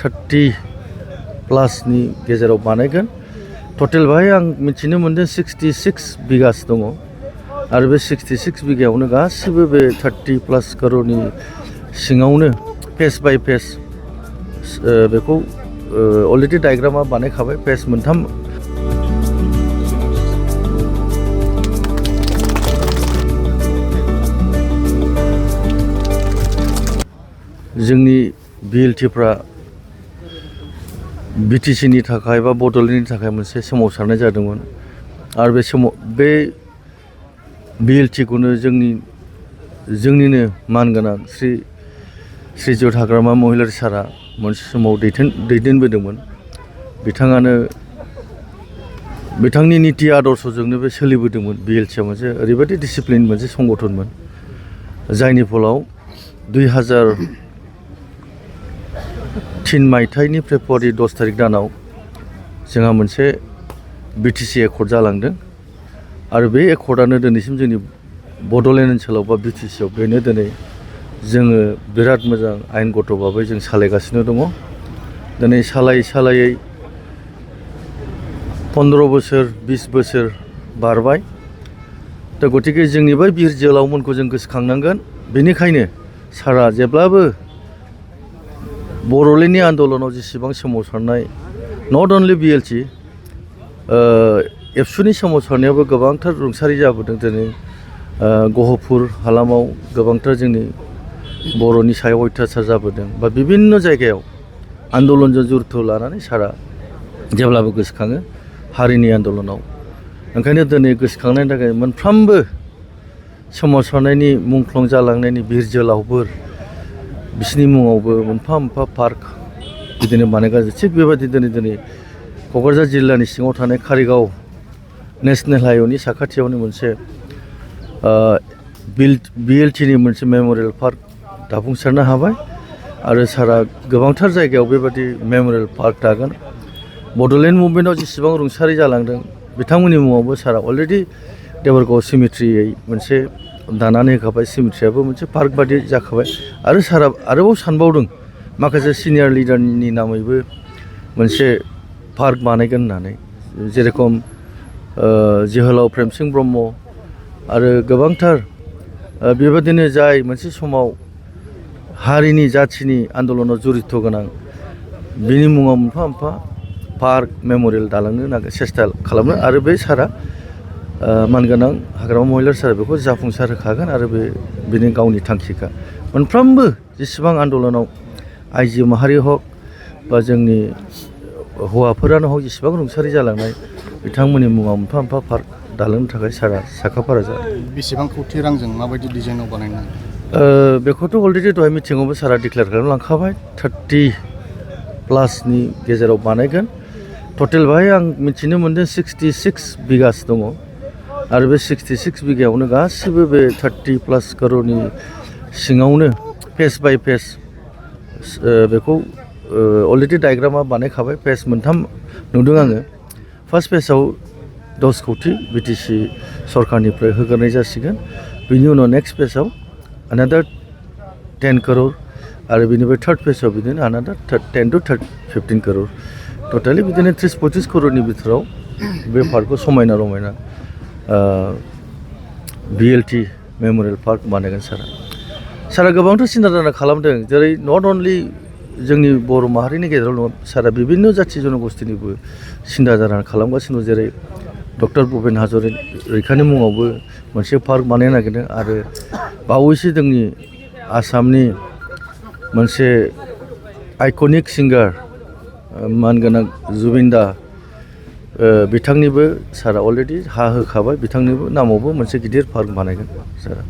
30+ गेजेराव बानायगोन। टटेल बाहाय आं मिथिनो मोनदों 66 बिगासो दङ आरो बे 66 बिगायावनो गासिबो बे 30+ करोड़नि सिङावनो फेस बाय फेस बेखौ अलरेडि डायग्रामा बानायखाबाय। फेस मोनथाम जोंनि बिएलटिफ्रा बिटिसिनि थाखाय बा बड'लेण्डनि थाखाय मोनसे सोमावसारनाय जादोंमोन आरो बे बिएलटिखौनो जोंनिनो मानगोनां श्रीजुत हाग्रामा महिलारी सारा मोनसे समाव दैदेनबोदोंमोन। बिथाङानो बिथांनि निति आदर्शजोंनो बे सोलिबोदोंमोन। बिएलटिआ मोनसे ओरैबायदि डिसिप्लिन मोनसे संगठनमोन जायनि फलाव 2003 मायथाइनि फेब्रुवारि 10 तारिख दानाव जोंहा मोनसे बिटिसि एकर्ड जालांदों आरो बे एकर्डआनो दिनैसिम जोंनि बड'लेण्ड ओनसोलाव बा बिटिसिआव बेनो दिनै जोङो बिराद मोजां आयेनगत भाबै जों सालायगासिनो दङ। दिनै सालायै 15 बोसोर 20 बोसोर बारबाय। दा गतिके जोंनि बै बिर जोहोलावमोनखौ जों गोसोखांनांगोन। बेनिखायनो सारा जेब्लाबो बड'लेण्डनि आन्दलनाव जेसेबां सोमावसारनाय नट अनलि बिएलटि एबसुनि सोमावसारनायावबो गोबांथार रुंसारि जाबोदों। दिनै गहपुर हालामाव गोबांथार जोंनि बर'नि सायाव अयथासार जाबोदों बा बिभिन्न जायगायाव आन्दलनजों जुरित लानानै सारा जेब्लाबो गोसोखाङो हारिनि आन्दलनाव। ओंखायनो दिनै गोसोखांनायनि थाखाय मोनफ्रोमबो सोमावसारनायनि मुंख्लं जालांनायनि बिर जोहोलावफोर बिसोरनि मुङावबो मोनफा मोनफा पार्क बिदिनो बानायगासिनो। थिग बेबायदि दिनै क'क्राझार जिल्लानि सिङाव थानाय कारिगाव नेसनेल हाइवेनि साखाथियावनो मोनसे बिएलटिनि मोनसे मेम'रियेल पार्क दाफुंसारनो हाबाय आरो सारा गोबांथार जायगायाव बेबायदि मेम'रियेल पार्क दागोन। बड'लेण्ड मुभमेन्टआव जेसेबां रुंसारि जालांदों बिथांमोननि मुङावबो सारा अलरेडि देबरगाव सिमेट्रियै मोनसे दानानै होखाबाय। सिमेट्रियाबो मोनसे पार्क बादि जाखाबाय आरो सारा आरोबाव सानबावदों माखासे सिनियर लिडारनि नामैबो मोनसे पार्क बानायगोन होननानै। जेरेखम जोहोलाव प्रेमसिं ब्रह्म आरो गोबांथार बेबादिनो जाय मोनसे समाव हारिनि जाथिनि आन्दलनाव जुरित गोनां बिनि मुङाव मोनफा मोनफा पार्क मेम'रियेल दालांनो सेस्था खालामनो आरो बे सारा मानगोनां हाग्रामा महिलारी सारा बेखौ जाफुंसार होखागोन आरो बेनि गावनि थांखिखा। मोनफ्रोमबो जेसेबां आन्दलनाव आइजो माहारि हक बा जोंनि हौवाफोरानो हक जेसेबां रुंसारि जालांनाय बिथांमोननि मुङाव मोनफा मोनफा पार्क दालांनो थाखाय सारा साखाफारा जादों। बेसेबां खौथि रांजों माबायदि डिजाइनाव बानायनो? बेखौथ' अलरेडि दहाय मिटिङावबो सारा डिक्लेयार खालामलांखाबाय। 30+ गेजेराव बानायगोन। टटेल बाहाय आं मिथिनो मोनदों 66 बिगासो दङ आरो बे 66 बिगायावनो गासिबो बे 30+ करोड़नि सिङावनो फेस बाय फेस बेखौ अलरेडि डायग्रामा बानायखाबाय। फेस मोनथाम नुदों आङो। फार्स्ट फेसआव 10 कौटि बिटिसि सरकारनिफ्राय होग्रोनाय जासिगोन। बिनि उनाव नेक्स्ट फेसआव अनादार 10 करोड़ आरो बिनिफ्राय थार्ड फेसआव बिदिनो अनादार 10 to 15 करोड़। टटेलि बिदिनो 30-35 करोड़नि बिथोराव बे पार्कखौ समायना रमायना बिएलटि मेम'रियेल पार्क बानायगोन सारा गोबांथार सिन्था धारा खालामदों। जेरै नट अनलि जोंनि बर' माहारिनि गेजेराव नङा सारा बिभिन्न जाथि जनगोष्ठीनिबो सिन्था धारा खालामगासिनो। जेरै डक्टर भुपेन हाज'रिकानि मुङावबो मोनसे पार्क बानायनो नागिरदों आरो बावैसो जोंनि आसामनि मोनसे आइकनिक सिंगार मानगोनां जुबिन दा बिथांनिबो सारा अलरेडि हा होखाबाय। बिथांनिबो नामावबो मोनसे गिदिर पार्क बानायगोन सारा।